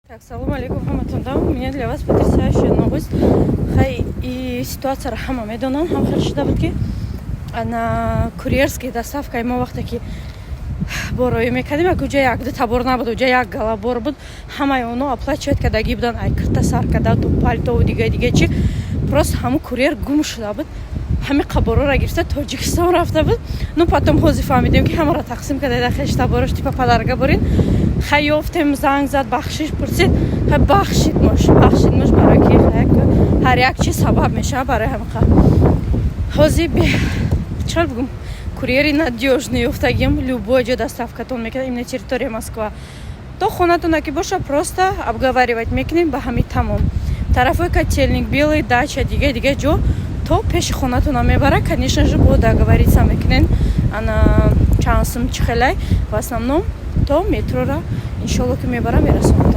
Так, салом алейкум ҳаматонда. У меня для вас потрясающая новость. Хай, и ситуацияро ҳама медонам. Ҳам хел шуда буд, ки на курьерский доставкаи мо, вақте ки бороӣ мекардем, як уҷа як дута бор набуд, уҷа як гала бор буд. Ҳамаи оно оплачивать кардагӣ будан, ай кирта сар карда то пальтову дига дига чи. Просто ҳамун курьер гум шуда буд, ҳами қаборора гирифта, Тоҷикистон рафта буд. Ну, потом ҳозир фаҳмидем, ки ҳамаро тақсим карда да хештаборош, типа подарка борин. Хай, ёфтем, занг зад, бахшиш пурсид. Хай, бахшид мош, бахшид мош, барои ки ҳар як чиз сабаб мешавад. Барои ҳамиқа ҳозир, чӣ бигум, курьери надёжный ёфтагим. Любой ҷо доставкатон мекунад, именно территория Москва, то хонатона ки боша, просто обговаривать мекунем, ба ҳами тамом. Тарафҳои Котельник, Белый дача, дига дига ҷо то пеши хонатона мебара. Конечно же, бо договориться мекунен, ана чанд сум, чӣ хелай. В основном то метрора, иншолло, ки мебара, мерасонад.